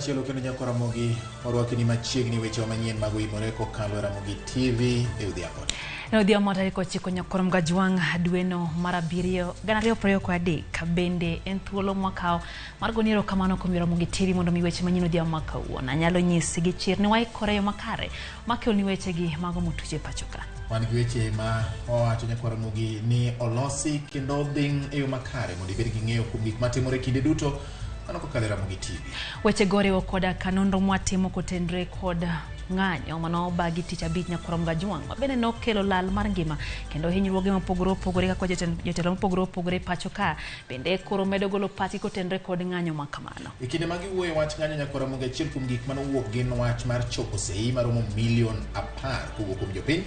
machielo kendo nyako Ramogi warwakini machiegni wechewa manyien mag oimore kokalo e Ramogi TV e odhiambo. E odhiambo tarik 9 nyakorom Gajwang' dweno mar 7 2023 bende en thuolo mwakawo mar goni erokamano kuom Ramogi TV mondo mi weche manyien odhiambo ma kawuono. Anyalo nyisi gi chir ni waikore yo makare makeloni wechegi mago motuch e pacho ka. Wan gi weche ma wawacho nyakwa Ramogi ni olosi kendo odhing' e yo makare mondo ibed gi ng'eyo kuom gik matimore kinde duto mano kokalo e Ramogi TV. Weche go oriwo koda ka nonro mwatimo kotenre kod ng'anyo manobagi tich abich nyakorom Gajwang' ma bende nokelo lal mar ngima kendo hinyruoge mopogore opogore kaka jotelo mopogore opogore e pacho ka bende koro medo golo pachgi kotenre kod ng'anyo ma kamano. E kinde ma giwuoyo e wach ng'anyo nyakwa Ramogi achiel kuom gik manowuok gin wach mar choko sei maromo milion 10 kowuok kuom jopiny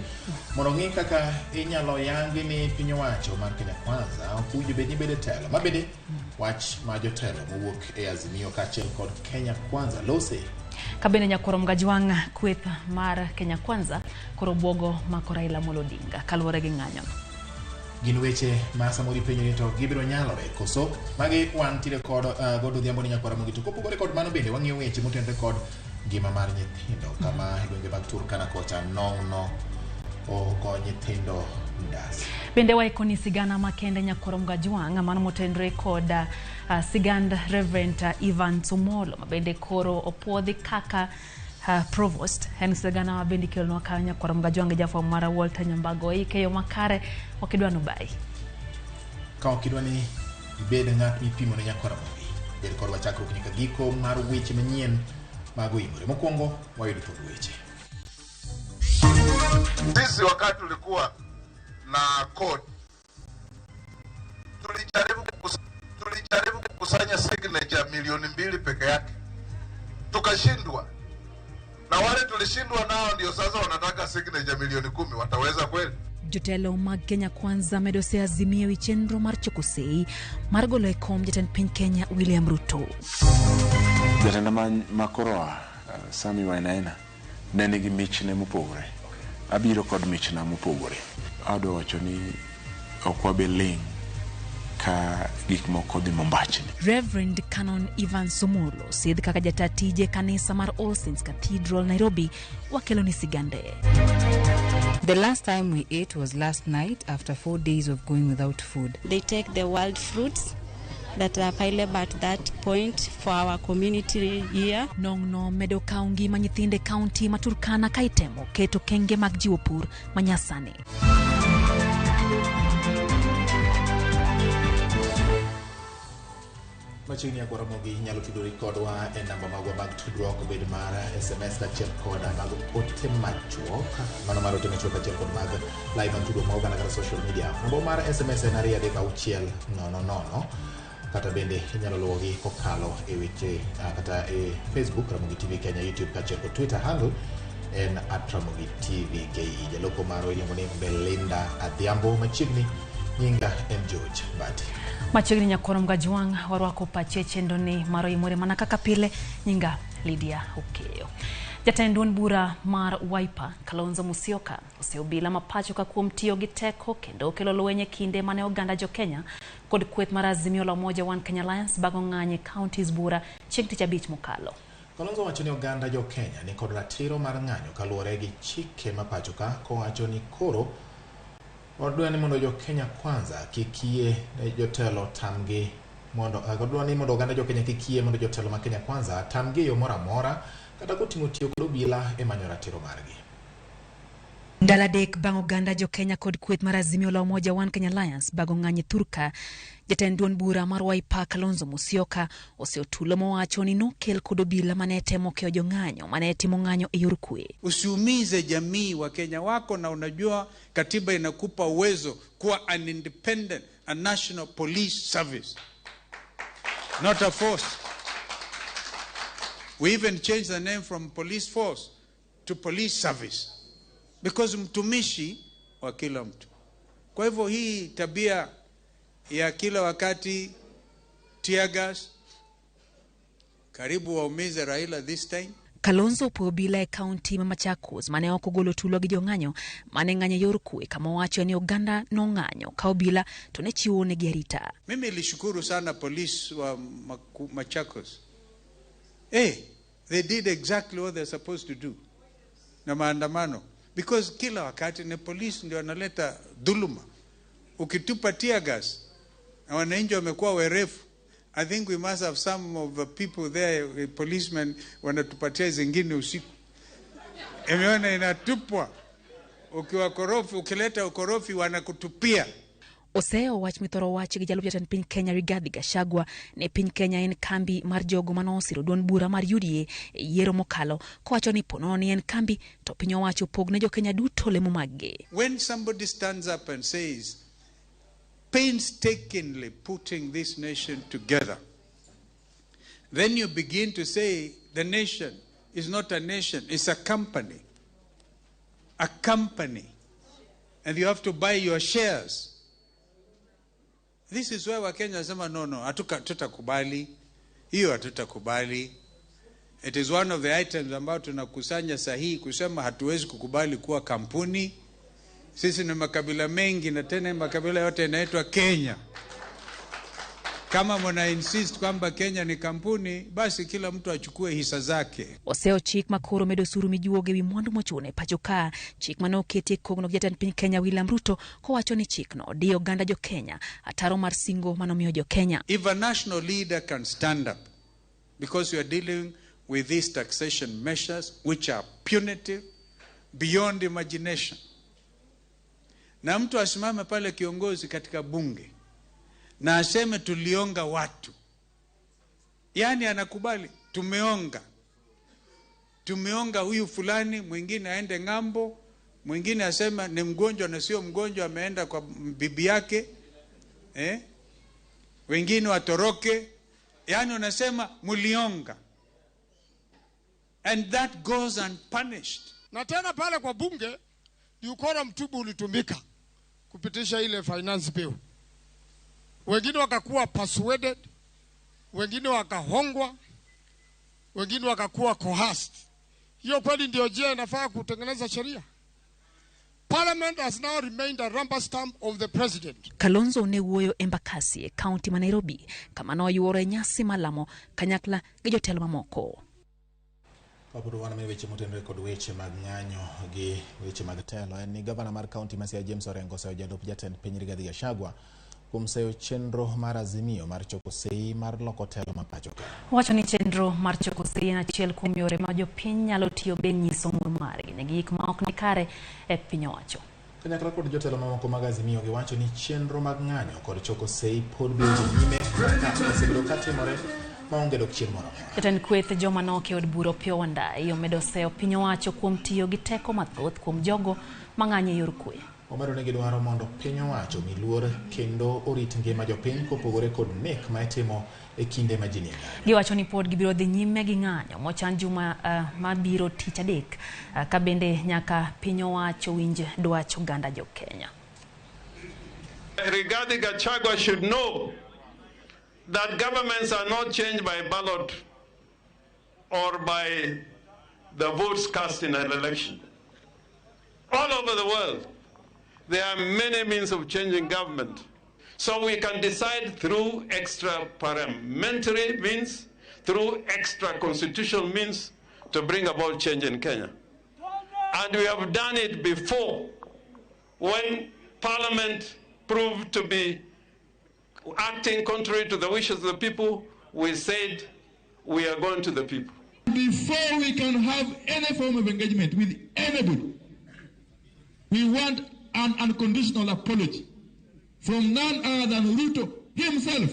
mondo ong'i kaka inyalo yangi ni piny owacho mar Kenya Kwanza ok owinjo bed ni bedo e telo. Ma bende wach ma jotelo mowuok e Azimio kaachiel kod Kenya Kwanza lose. Ka bende nyakorom Gajwang' kweth mar Kenya Kwanza koro buogo mako Raila Amolo Odinga kaluwore gi ng'anyono. Gin weche ma samoro ipenjo ni to gibiro nyalore koso? Magi wantiere kod godo odhiambo ni nyakwar Ramogi. To kopogore kod mano bende wang'iyo weche motenore kod ngima mar nyithindo kama e gwenge mag Turkana kocha nong'no ogo nyithindo ndasi. Bende waikoni sigana makende nyakorom Gajwang' mano motenore kod sigand Reverend Evans Omolo ma bende koro opuodhi kaka Provost. En sigana ma bende ikelonwa ka nyakorom Gajwang' gi jafwambo mara Walter Nyambago ikeyo makare ok idwa nobayi. Ka ok idwa ni ibed ng'at mipimo ne nyakwar Ramogi, bed kodwa chakruok nyaka giko mar weche manyien mag oimore. Mokwongo wayudo thuond weche. Sisi wakati tulikuwa na CORD tulijaribu kukusanya signature milioni 2 peke yake, tukashindwa. Na wale tulishindwa nao ndio sasa wanataka signature milioni 10. Wataweza kweli? Jotelo mag Kenya Kwanza medo se Azimio e chenro mar choko sei mar golo e kom jatend piny Kenya William Ruto. Jatenda makoroa Sami Wainaina ne nigi michne mopogore. Abiro kod michna mopogore. Adwa wacho ni ok wabi ling' ka gik moko dhi mombachni. Reverend Canon Evans Omolo sidh kaka jata tije kanisa mar All Saints Cathedral Nairobi wakelo ni sigande. The last time we ate was last night after 4 days of going without food. They take the wild fruits that are available at that point for our community here. Nong'no medo kawo ngima nyithindo e kaunti ma Turkana ka itemo keto kenge mag jiwo pur manyasani. Machiegni akwa Ramogi inyalo tudori kodwa e namba magwa mag tudruok obed mar SMS kaachiel kod mag ote machuok, mano mar ote machuok kaachiel kod mag live mag tudruok mag oganda kata social media. Namba mar SMS en 23600, kata bende inyalo luwogi kokalo e weche kata e Facebook Ramogi TV Kenya, YouTube kaachiel kod Twitter handle en @Ramogi TV KE. Jaloko marwa iluongo ni Belinda Adhiambo. Machiegni nyinga en George Mbati. Machiegni nyakorom Gajwang' warwako pache chenro ni mar oimore mana kaka pile. Nyinga Lydia Okeyo. Jatend duond bura mar Wiper Kalonzo Musyoka oseobila mapacho ka kuom tiyo gi teko kendo kelo lweny e kinde mane oganda jo Kenya kod kweth mar Azimio la Umoja One Kenya Alliance bago ng'anyo e counties bura chieng' tich abich mokalo. Kalonzo wacho ni oganda jo Kenya ni kod ratiro mar ng'anyo kaluwore gi chike ma pacho ka, kowacho ni koro odwa ni mondo jo Kenya Kwanza kik yie ne jotelo tamgi mondo odwa ni mondo oganda jo Kenya kik yie mondo jotelo ma Kenya Kwanza tamgi e yo moro amora kata koting'o tiyo kod obila e manyo ratiro margi. Ndalo adek bang' oganda jo Kenya kod kweth mar Azimio la Umoja One Kenya Alliance bago ng'anyo e Thurka, jatend duond bura mar Wiper Kalonzo Musyoka oseotulo mowacho ni nokel kod obila mane temo keyo jong'anyo mane timo ng'anyo e yor kwe. Usiumize jamii wa Kenya wako, na unajua katiba inakupa uwezo kuwa an independent, a national police service, not a force. We even changed the name from police force to police service because mtumishi wa kila mtu. Kwa hivyo hii tabia ya kila wakati tear gas, karibu waumize Raila this time. Kalonzo opuoyo obila e kaunti ma Machakos mane ok ogolo tulo gi jong'anyo mane ng'anyo e yor kwe, kama owacho ni oganda nong'anyo ka obila to ne chiwo negi arita. Mimi nilishukuru sana polisi wa Machakos. They did exactly what they're supposed to do na maandamano, because kila wakati ni polisi ndio wanaleta dhuluma. Ukitupa tear gas na wananchi wamekuwa werefu. I think we must have some of the people there, policemen wanatupatia zingine usiku, imeona inatupwa. Ukiwa korofi, ukileta ukorofi wanakutupia. Oseyo wach mithoro wach gi jalup jatend piny Kenya Rigathi Gachagua ne piny Kenya en kambi mar jogo manosiro duond bura mar UDA e yiero mokalo kowacho ni ponono ni en kambi to piny owacho pog ne jokenya duto lemo maggi. When somebody stands up and says, painstakingly putting this nation together, then you begin to say the nation is not a nation, it's a company. A company. And you have to buy your shares. This is why Wakenya wasema no, hatutakubali. Hiyo hatutakubali. It is one of the items ambayo tunakusanya sahihi kusema hatuwezi kukubali kuwa kampuni. Sisi ni makabila mengi na tena makabila yote inaitwa Kenya. Kama mna insist kwamba Kenya ni kampuni, basi kila mtu achukue hisa zake. Oseyo chik makoro medo osuru mijuogo ewi mwandu mochuno e pacho ka, chik mane oketi e kogno gi jatend piny Kenya William Ruto kowacho ni chikno diyo oganda jo Kenya ataro mar singo manomiyo jo Kenya. If a national leader can stand up, because we are dealing with these taxation measures which are punitive beyond imagination, na mtu asimame pale kiongozi katika bunge na aseme tulionga watu, yaani anakubali tumeonga huyu fulani, mwingine aende ng'ambo, mwingine asema ni mgonjwa na sio mgonjwa, ameenda kwa bibi yake, wengine watoroke, yaani unasema mulionga, and that goes unpunished. Na tena pale kwa bunge ni ukora mtubu ulitumika kupitisha ile finance bill. Wengine wakakuwa persuaded, wengine wakahongwa, wengine wakakuwa coerced. Hiyo kweli ndio njia inafaa kutengeneza sheria? Parliament has now remained a rubber stamp of the president. Kalonzo ne wuoyo Embakasi e kaunti ma Nairobi kama noyuoro e nyasi malamo kanyakla gi jotelo mamoko. Kapod wan e weche motenore kod weche mag ng'anyo gi weche mag telo, en ni gavana mar kaunti ma Siaya James Orengo oseyo jalup jatend piny Rigathi Gachagua kuom seyo chenro mar Azimio mar choko sei mar loko telo ma pacho ka. Owacho ni chenro mar choko sei en achiel kuom yore ma jopiny nyalo tiyogo e nyiso ng'ur margi ne gik ma ok ni kare e piny owacho. Kanyakla kod jotelo mamoko mag Azimio giwacho ni chenro mag ng'anyo kod choko sei pod biro dhi nyime kaka osebedo katimore maonge dok chien moro amora. Jatend kweth joma nok e od bura Opiyo Wandayi omedo seyo piny owacho kuom tiyo gi teko mathoth kuom jogo mang'anyo e yor kwe. Omedo ni gidwaro mondo piny owacho omi luor kendo orit ngima jopiny kopogore kod nek ma itimo e kinde ma ji nie ng'anyo. Giwacho ni pod gibiro dhi nyime gi ng'anyo mochan juma mabiro tich adek ka bende nyaka piny owacho winj dwach oganda jo Kenya. Rigathi Gachagua should know that governments are not changed by ballot or by the votes cast in an election. All over the world, there are many means of changing government. So we can decide through extra parliamentary means, through extra constitutional means to bring about change in Kenya. And we have done it before when parliament proved to be acting contrary to the wishes of the people, we said we are going to the people. Before we can have any form of engagement with anybody, we want an unconditional apology from none other than Ruto himself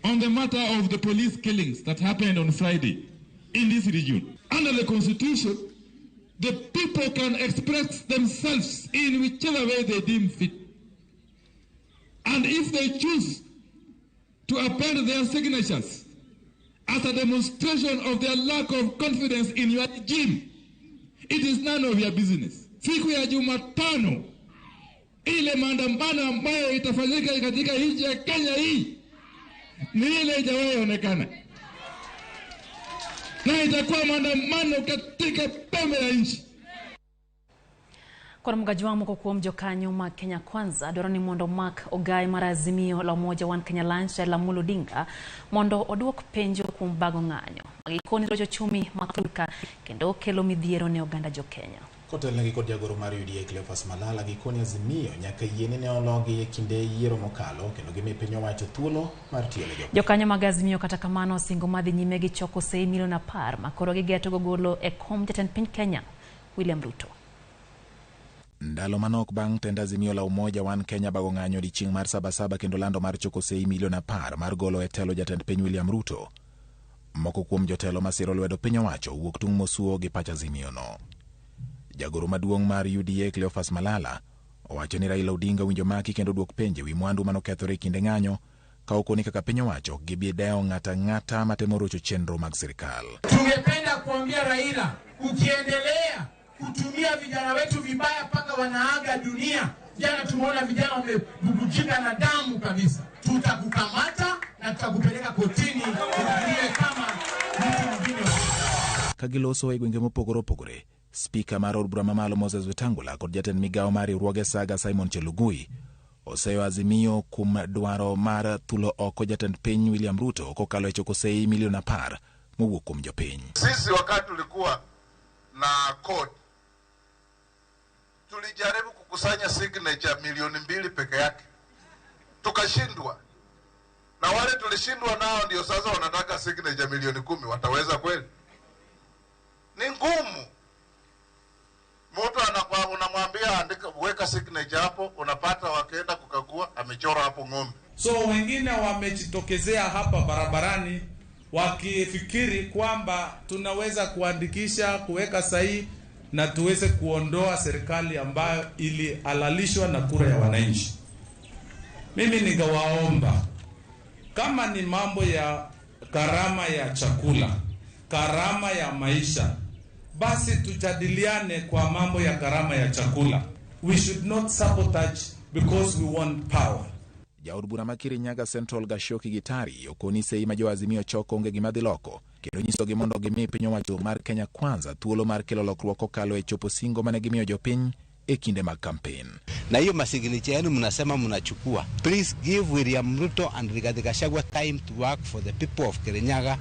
on the matter of the police killings that happened on Friday in this region. Under the Constitution, the people can express themselves in whichever way they deem fit. And if they choose to append their signatures as a demonstration of their lack of confidence in your regime, it is none of your business. Siku ya Jumatano, ile maandamano ambayo itafanyika katika nchi ya Kenya hii ni ile haijawahi onekana, na itakuwa maandamano katika pembe ya nchi. Koro Mgajwang' moko kuom jokanyo mag Kenya Kwanza dwaro ni mondo omak ogaye mar Azimio la Umoja One Kenya Alliance Raila Amolo Odinga mondo oduok penjo kuom bago ng'anyo magikoni rocho uchumi ma thurka kendo kelo midhiero ne oganda jo Kenya. Kotelnegi kod jagoro mar UDA Cleophas Malala, gikoni Azimio nyaka yie ni ne ologi e kinde yiero mokalo kendo gimi piny owacho thuolo mar tiyo ne jopiny. Jokanyo mag Azimio kata kamano osingo madhi nyime gi choko sei milion 10 ma koro gigeto gogolo e kom jatend piny Kenya William Ruto. Ndalo manok bang' tend Azimio la Umoja One Kenya bago ng'anyo odiechieng' mar Sabasaba kendo lando mar choko sei milion 10 mar golo e telo jatend piny William Ruto. Moko kuom jotelo masiro lwedo piny owacho wuok tung' mosuo gi pach Azimio no. Jagoro maduong' mar UDA Cleophas Malala owacho ni Raila Odinga winjo maki kendo duok penje wi mwandu manokethore e kinde ng'anyo ka okoni kaka piny owacho ok gibi dewo ng'ata ang'ata matemo rocho chenro mag sirikal. Tungependa kuambia Raila, ukiendelea kutumia vijana wetu vibaya mpaka wanaaga dunia. Jana tumeona vijana wamebubujika na damu kabisa. Tutakukamata na tutakupeleka kotini uhukumiwe kama mtu mwingine. Ka giloso e gwenge mopogore opogore, Spika mar od bura mamalo Moses Wetangula kod jatend migawo mar riwruoge Saga Simon Chelugui oseyo Azimio kuom dwaro mar thulo oko jatend piny William Ruto kokalo e choko sei milion 10 mowuok kuom jopiny. Sisi wakati tulikuwa na code tulijaribu kukusanya signature milioni 2 peke yake, tukashindwa. Na wale tulishindwa nao ndio sasa wanataka signature milioni 10. Wataweza kweli? Ni ngumu. Mtu anakuwa unamwambia andika, weka signature hapo, unapata wakienda kukagua amechora hapo ng'ombe. So wengine wamejitokezea hapa barabarani wakifikiri kwamba tunaweza kuandikisha, kuweka sahihi na tuweze kuondoa serikali ambayo ilihalalishwa na kura ya wananchi. Mimi ningewaomba, kama ni mambo ya gharama ya chakula, gharama ya maisha, basi tujadiliane kwa mambo ya gharama ya chakula. We should not sabotage because we want power. Jaod bura ma Kirinyaga Central Gashoki Gitari okoni sei ma jo Azimio choko onge gima dhi loko kendo nyisogi mondo gimi piny owacho mar Kenya Kwanza thuolo mar kelo lokruok kokalo e chopo singo mane gimiyo jopiny e kinde mag kampen. Na hiyo masignature yenu mnasema mnachukua, please give William Ruto and Rigathi Gachagua time to work for the people of Kirinyaga,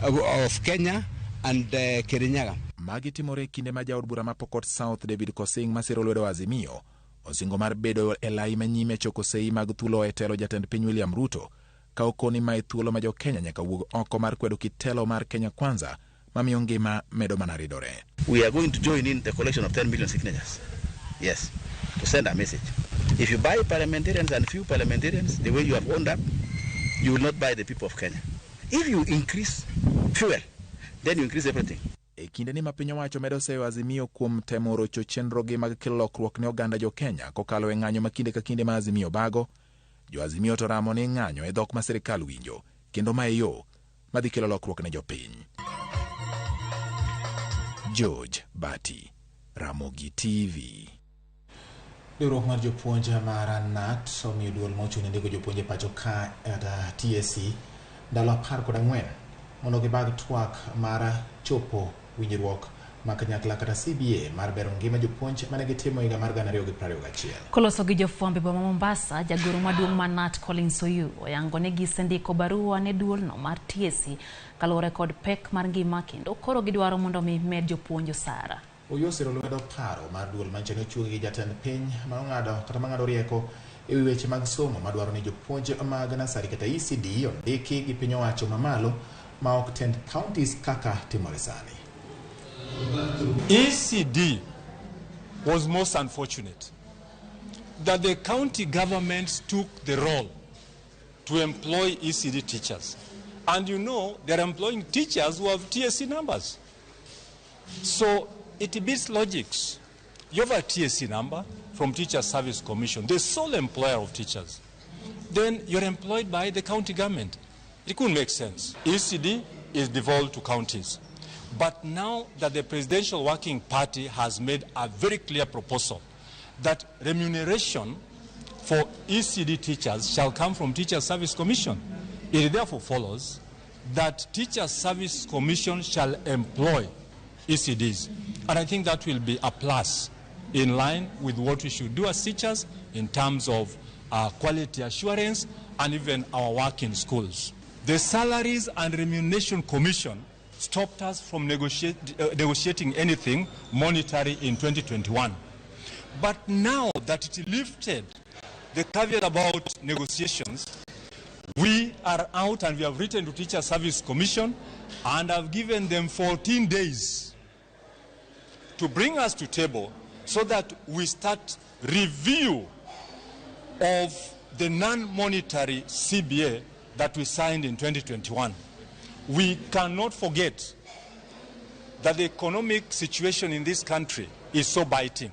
of Kenya and Kirinyaga. Magi timore e kinde ma jaod bura ma Pokot South David Kosing masiro lwedo Azimio osingo mar bedo e lai manyime choko sei mag thulo e telo jatend piny William Ruto ka okoni mae thuolo ma jo Kenya nyaka wuog oko mar kwedo kitelo mar Kenya Kwanza mamiyo ngima medo mana ridore. We are going to join in the collection of 10 million signatures. Yes, to send a message. If you buy parliamentarians and few parliamentarians the way you have owned up, you will not buy the people of Kenya. If you increase fuel, then you increase everything. E kinde ni ma piny owacho medo seyo Azimio kuom temo rocho chenrogi mag kelo lokruok ne oganda jo Kenya kokalo e ng'anyo ma kinde ka kinde ma Azimio bago, jo Azimio to ramo ni ng'anyo e dhok ma sirikal winjo kendo ma e yo madhi kelo lokruok ne jopiny. George Bati, Ramogi TV. Riwruok mar jopuonj mar KNUT omiyo duol mochung' ne ndiko jopuonj e pacho ka kata TSC ndalo 14 mondo gibag twak mar chopo winjruok ma kanyakla kata CBA mar bero ngima jopuonj mane gitimo higa mar 2021. Koloso gi jofwambo e boma Mombasa, jagoro maduong' mar KNUT Collins Oyu oyango ni gisendiko barua ne duolno mar TSC kaluwore kod pek mar ngima kendo koro gidwaro mondo mi med jopuonj osara. Oyu osiro lwedo paro mar duol manyicho ni ochuogi gi jatend piny ma ong'ado kata mang'ado rieko e wi weche mag somo madwaro ni jopuonj mag nasari kata ECD ondiki gi piny owacho mamalo ma ok tend counties kaka timore sani. ECD was most unfortunate that the county governments took the role to employ ECD teachers. And you know, they're employing teachers who have TSC numbers. So it beats logics. You have a TSC number from Teacher Service Commission, the sole employer of teachers. Then you're employed by the county government. It couldn't make sense. ECD is devolved to counties. But now that the Presidential Working Party has made a very clear proposal that remuneration for ECD teachers shall come from Teacher Service Commission, it therefore follows that Teacher Service Commission shall employ ECDs. And I think that will be a plus in line with what we should do as teachers in terms of quality assurance and even our work in schools. The Salaries and Remuneration Commission stopped us from negotiating anything monetary in 2021. But now that it lifted the caveat about negotiations, we are out and we have written to Teacher Service Commission and have given them 14 days to bring us to table so that we start review of the non-monetary CBA that we signed in 2021. We cannot forget that the economic situation in this country is so biting.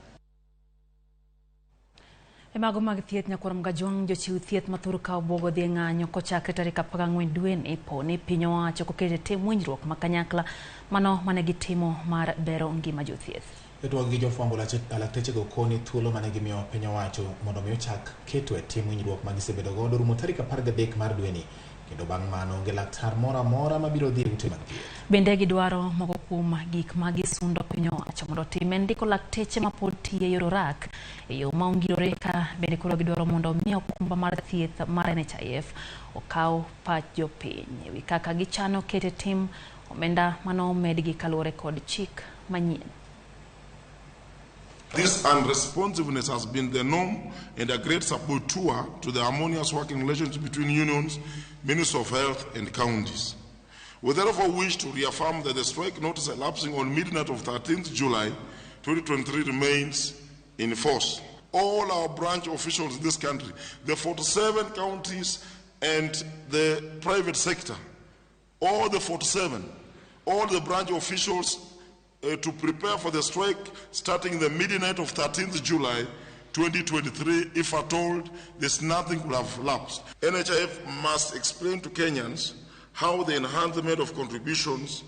E mago mag thieth nyakwar Mgajwang' jochiw thieth mathur ka obuogo dhi e ng'anyo kochakre tarik 14 dweni po ni piny owacho koketo tim winjruok ma kanyakla mano mane gitimo mar bero ngima jothieth. E twak gi jofwambo laktechego koni thuolo mane gimiyo piny owacho mondo mi ochak keto e tim winjruok ma gisebedo godo rumo tarik 13 mar dweni kendo bang' mano onge laktar moro amora mabiro dhi e ute mag thieth. Bende gidwaro moko kuom gik ma gisundo piny owacho mondo otim en ndiko lakteche mapod tiyo e yor orak e yo ma ongirore ka bende koro gidwaro mondo omi okumba mar thieth mar NHIF okaw pach jopiny ewi kaka gichano keto e tim omenda mano omedgi kaluwore kod chik manyien. This unresponsiveness has been the norm and a great saboteur to the harmonious working relationship between unions, Ministry of Health and counties. We therefore wish to reaffirm that the strike notice elapsing on midnight of 13th July 2023 remains in force. All our branch officials in this country, the 47 counties and the private sector, all the 47, all the branch officials to prepare for the strike starting the midnight of 13th July 2023, if at all, there's nothing will have lapsed. NHIF must explain to Kenyans how the enhancement of contributions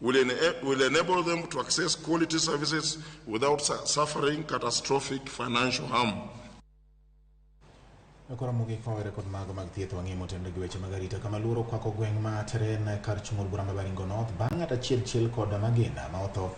will enable them to access quality services without suffering catastrophic financial harm. Koro mogik wawere kod mago mag thieth wang'e motenore gi weche mag arita kama luoro kwako gweng' ma Teren kar chung' od bura ma Baringo North bang' ng'at achiel chiel kod magina ma otho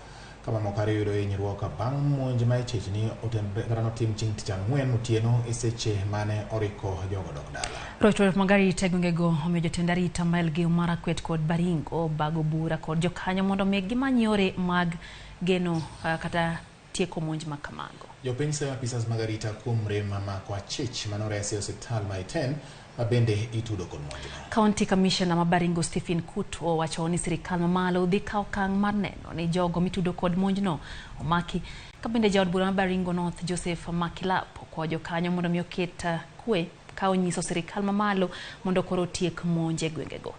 kama moko ariyo yudo hinyruok bang' monj ma ichechni kata notim chieng' tich ang'wen otieno e seche mane oriko jogo dok dala. Rochruok mag arita e gwengego omiyo jotend arita ma Elgeyo Marakwet kod Baringo bago bura kod jokanyo mondo mi gimany yore mag geno kata tieko monj ma kamago. Jopiny seyo apisas mag arita kuom rem mamako achich manoresi e osiptal ma Iten ma bende itudo kod monjno. County Commissioner ma Baringo Stephen Kutu owacho ni sirikal mamalo dhi kawo okang' mar neno ni jogo mitudo kod monjno omaki. Ka bende jaod bura ma Baringo North Joseph Makilap okwayo jokanyo mondo mi oket kwe ka onyiso sirikal mamalo mondo koro otiek monj e gwengego.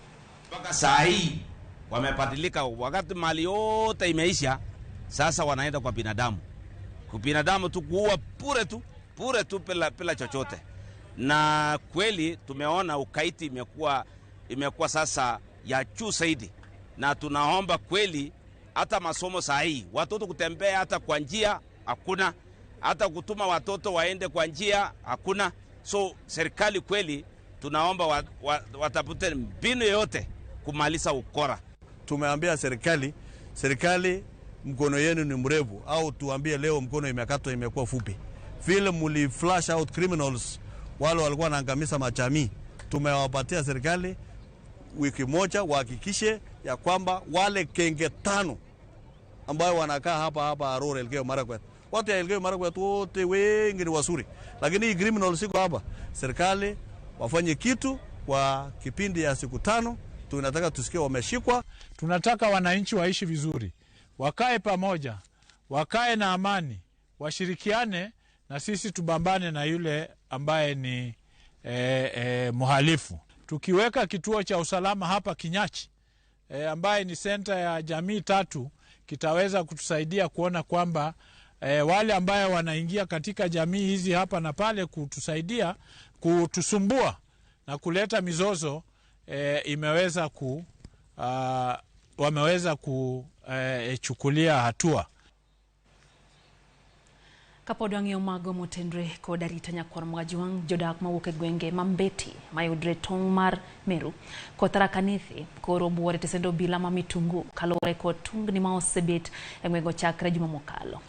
Mpaka saa hii wamebadilika, wakati mali yote imeisha, sasa wanaenda kwa binadamu. Kwa binadamu tu kuua pure tu bila chochote. Na kweli tumeona ukaiti imekuwa sasa ya juu zaidi. Na tunaomba kweli hata masomo saa hii, watoto kutembea hata kwa njia hakuna, hata kutuma watoto waende kwa njia hakuna. So serikali kweli tunaomba watafute mbinu yote kumaliza ukora. Tumeambia serikali mkono yenu ni mrefu, au tuambie leo mkono imekatwa imekuwa fupi. Vile muli flash out criminals wale walikuwa wanaangamiza majamii, tumewapatia serikali wiki moja wahakikishe ya kwamba wale kenge 5 ambao wanakaa hapa Aror Elgeyo Marakwet. Watu ya Elgeyo Marakwet wote wengi ni wazuri, lakini hii criminals siko hapa. Serikali wafanye kitu kwa kipindi ya siku 5. Tunataka tusikie wameshikwa. Tunataka wananchi waishi vizuri, wakae pamoja, wakae na amani, washirikiane na sisi tubambane na yule ambaye ni mhalifu. Tukiweka kituo cha usalama hapa Kinyachi ambaye ni senta ya jamii 3, kitaweza kutusaidia kuona kwamba wale ambaye wanaingia katika jamii hizi hapa na pale kutusaidia, kutusumbua na kuleta mizozo imeweza wameweza kuchukulia hatua. Kapod wang'iyo mago motenre kod arita nyakwar Mgajwang' jodak mawuok e gwenge ma Mbeti mayudre tong' mar Meru kod Tharaka Nithi koro buore tesend obila ma Mitungu kaluwore kod tungni ma osebet e gwengego chakre juma mokalo.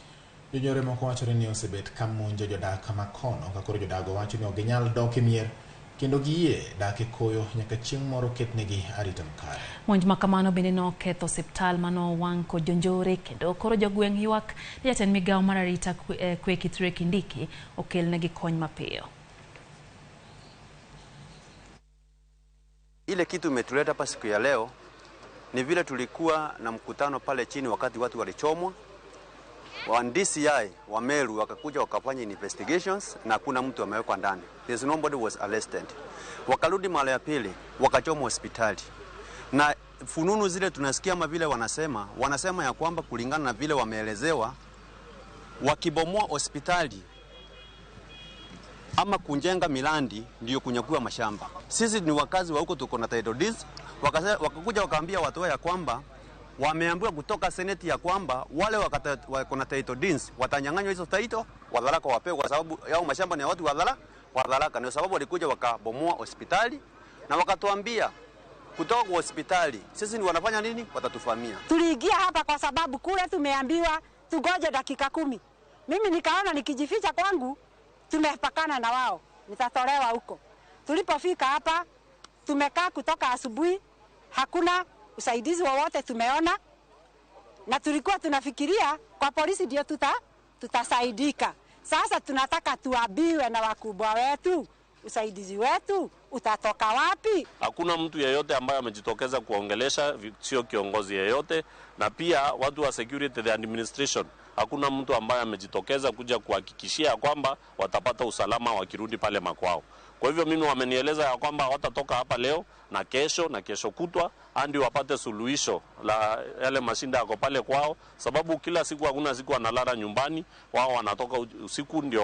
Jonjore moko wachore ni osebet ka monjo jodak ma kono ka koro jodago wacho ni ok ginyal dok e mier kendo giyie dak e koyo nyaka chieng' moro ketnegi arita makare. Monj ma kamano bende noketho osiptal manowang' kod jonjore kendo koro jogweng' ywak ni jatend migawo mar arita kwe Kithure Kindiki okelnegi kony mapiyo. Ile kitu imetuleta hapa siku ya leo ni vile tulikuwa na mkutano pale chini wakati watu walichomwa. Wa DCI wa Meru wakakuja wakafanya investigations na hakuna mtu amewekwa ndani. There's nobody was arrested. Wakarudi mara ya pili wakachoma hospitali. Na fununu zile tunasikia ama vile wanasema ya kwamba kulingana na vile wameelezewa, wakibomoa hospitali ama kujenga milandi ndio kunyakua mashamba. Sisi ni wakazi wa huko, tuko na title deeds. Wakakuja wakaambia watu ya kwamba wameambiwa kutoka seneti ya kwamba wale wako na title deeds watanyang'anywa hizo title, Wadharaka wapewe kwa sababu yao mashamba ni ya watu Wadharaka. Ndio sababu walikuja wakabomoa hospitali na wakatuambia kutoka kwa hospitali sisi ni wanafanya nini, watatufamia. Tuliingia hapa kwa sababu kule tumeambiwa tugoje dakika 10. Mimi nikaona nikijificha kwangu tumepakana na wao, nitatolewa huko. Tulipofika hapa tumekaa kutoka asubuhi, hakuna usaidizi wowote tumeona, na tulikuwa tunafikiria kwa polisi ndio tutasaidika. Sasa tunataka tuambiwe na wakubwa wetu, usaidizi wetu utatoka wapi? Hakuna mtu yeyote ambaye amejitokeza kuongelesha, sio kiongozi yeyote, na pia watu wa security, the administration, hakuna mtu ambaye amejitokeza kuja kuhakikishia kwamba watapata usalama wakirudi pale makwao. Kwa hivyo mimi wamenieleza ya kwamba watatoka hapa leo na kesho kutwa hadi wapate suluhisho la yale mashinda yako pale kwao, sababu kila siku hakuna siku wanalala nyumbani, wao wanatoka usiku ndio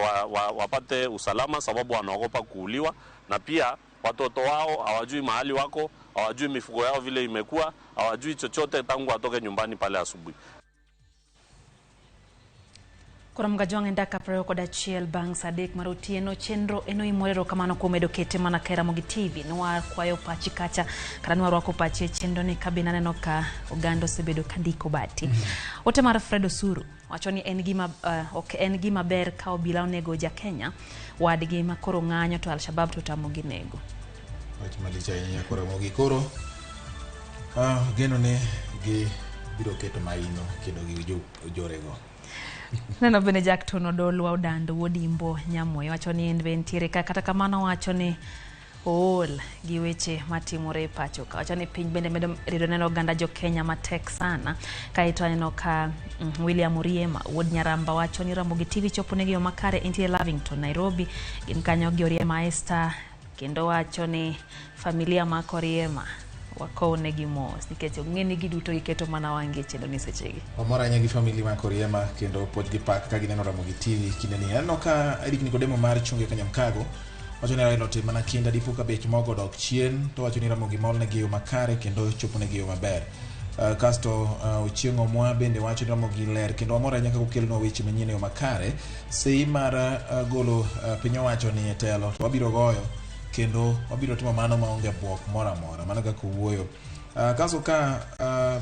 wapate usalama, sababu wanaogopa kuuliwa, na pia watoto wao hawajui mahali wako, hawajui mifugo yao vile imekuwa, hawajui chochote tangu watoke nyumbani pale asubuhi. Koro Mgajwang' e dakika 21 bang' saa 3 mar otieno, chenro eno imorero kamano kuom medo kete mana ka Ramogi TV. Nwakwayo pachi kacha kata nwarwako pachi e chenro ni ka bende aneno ka oganda osebedo ka ndiko bati. Ote mar Fred Osuru wacho ni en gima ok en gima ber ka obila onego ja Kenya wadgi ma koro ng'anyo to Al-Shabaab to otamogi nego. Wach malich ahinya koro Ramogi koro geno ne gi biro keto maino kedo gi jorego. Neno bende Jackton Odolwa Odando wuod Imbo Nyamuoyo wacho ni en be nitiere ka, kata kamano wacho ni ool gi weche matimore e pacho ka. Wacho ni piny bende medo rido neno oganda jo Kenya matek sana. Kaeto aneno ka William Oriema wuod Nyaramba wacho ni Ramogi TV chopo negi yo makare, entie Lavington, Nairobi. Gin kanyo gi Oriema Esther, kendo wacho ni familia mar Oriema wakownegi mos nikech ong'e ni giduto giketo mana wang'gi e chenro ni sechegi. Wamor ahinya gi famili mar Oriema kendo puoch gi pak ka gineno Ramogi TV kinde ni. Aneno ka Eric Nikodemo mar Chunge Kanyamkago wacho ni Raila otim mana kinda dipo ka bech mogo odok chien, to wacho ni Ramogi mol negi e yo makare kendo chopo negi e yo maber. Kasto Ochieng' Omwa bende wacho ni Ramogi ler kendo wamor ahinya kaka okelonwa weche manyien e yo makare. Sei mar golo piny owacho ni e telo to wabiro goyo kendo wabiro timo mano maonge bwok moro amora, mano kaka owuoyo. Kaso ka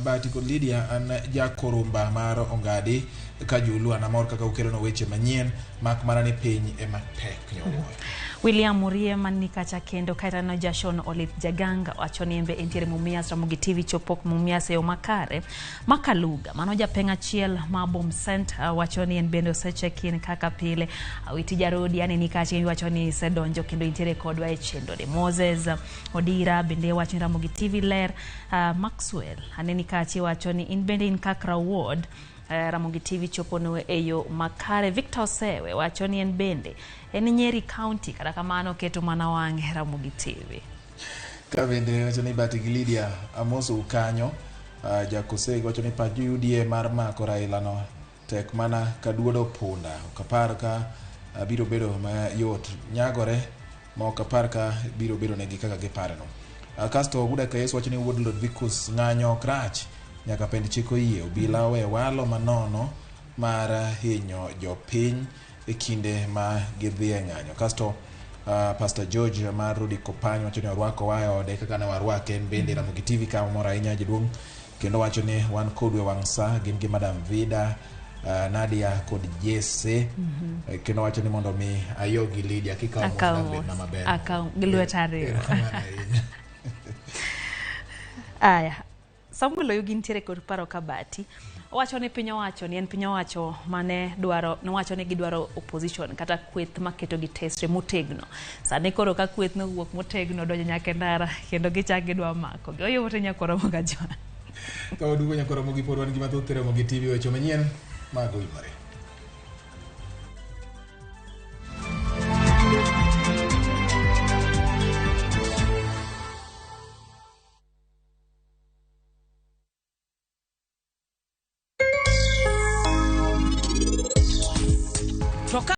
Bahati kod Lydia, an jakorumba mar Ongadi Kajulu, an amor kaka ukelonwa weche manyien mak mana ni piny ema tek nyowuoyo. William Muriema ni kacha kendo kaeto aneno Jason Olith Jaganga wacho ni en be entiere Mumias, Ramogi TV chopo Mumias e yo makare. Makaluga mano japeng' achiel ma Bom Center wacho ni en bende osecheck in kaka pile. Awiti Jarodi aneni kacha wacho ni isedonjo kendo intiere kodwa e chenro ni. Moses Odira bende wacho ni Ramogi TV ler. Maxwell aneni kacha wacho ni in bende in Kakra Ward. Ramogi TV chopo ne e yo makare. Victor Osewe wacho ni en bende en Nyeri County, kata kamano keto mana wang'e Ramogi TV. Ka bende wacho ni Bahati gi Lydia amoso kanyo. Jakoseg wacho ni pach UDA mar mako Raila no tek mana ka duodo punda, ok apar ka biro bedo mayot nyagore ma ok apar ka biro bedo negi kaka gipareno. Kasto Oguda Kayes wacho ni wuod Lodvikus ng'anyo ok rach nyaka pend chik oyie, obila owe walo manono mar hinyo jopiny e kinde ma gidhi e ng'anyo. Kasto Pastor George mar Rudi Kopany wacho ni orwakowa e ode kaka ne warwake en bende Ramogi TV ka mor ahinya jaduong', kendo wacho ni wan kodu e wang' sa, gin gi Madam Vida Nadia kod Jesse. Kendo wacho ni mondo mi ayogi Lydia kikawo mos Akawo dang' bedna mos. Maber. Akawo gi lweta ariyo. Erokamano ahinya. Aya, Samuel Oyugi nitiere kod paro kabati. Owacho ni piny owacho ni en piny owacho mane dwaro nowacho ni gidwaro opposition kata kweth maketo gi tesre motegno. Sani koro ka kweth nowuok motegno donjo nyaka e ndara kendo gichak gidwa mako. Gi oyo ote nyakwar Ramogi Ajwang'. Ka waduogo nyakwar Ramogi pod wan gi mathoth Ramogi TV weche manyien mag Oimore.